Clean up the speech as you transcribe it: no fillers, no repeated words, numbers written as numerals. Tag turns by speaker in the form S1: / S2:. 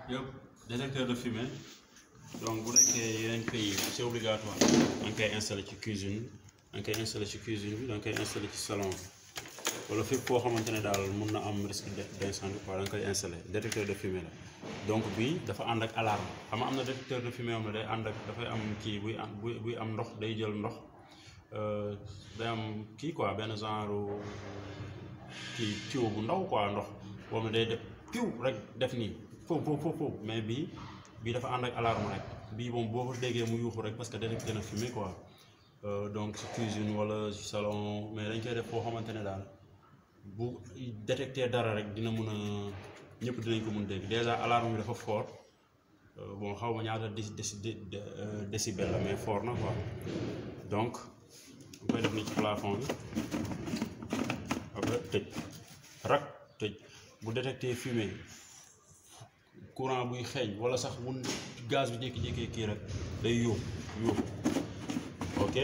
S1: yëpp détecteur de fumée donc bu nekkee yeneen pays c'est obligatoire da nga koy installé ci cuisine da nga koy installé ci cuisine bi da nga koy installé ci salon bi wala fépp foo xamante ne daal mun na am risque d'incendie quoi da nga koy installé détecteur de fumée la donc bii dafa ànd ak alarme xam nga am na détecteur de fumée am la day ànd ak dafay am kii buy am ndox day jël ndox day am kii quoi benn genre kii tuyau bu ndaw quoi ndox boobu day def piw rek def nii foofu mais bii dafa ànd ak alarme rek bii moom boo ko déggee mu yuuxu rek parce que détecté na fumée quoi donc ci cuisine wala ci salon mais dañ koy def foo xamante ne daal bu détecté dara rek dina mun a ñëpp dinañ ko mun dégg déjà alarme bi dafa fort bon xaw ma ñaata décibel la mais fort na quoi donc bu koy def ni ci plafond bi après tëj rak tëj bu détecté fumée courant buy xeeñ wala sax bu gaz bi jékki-jékki kii rek day yóbbu ok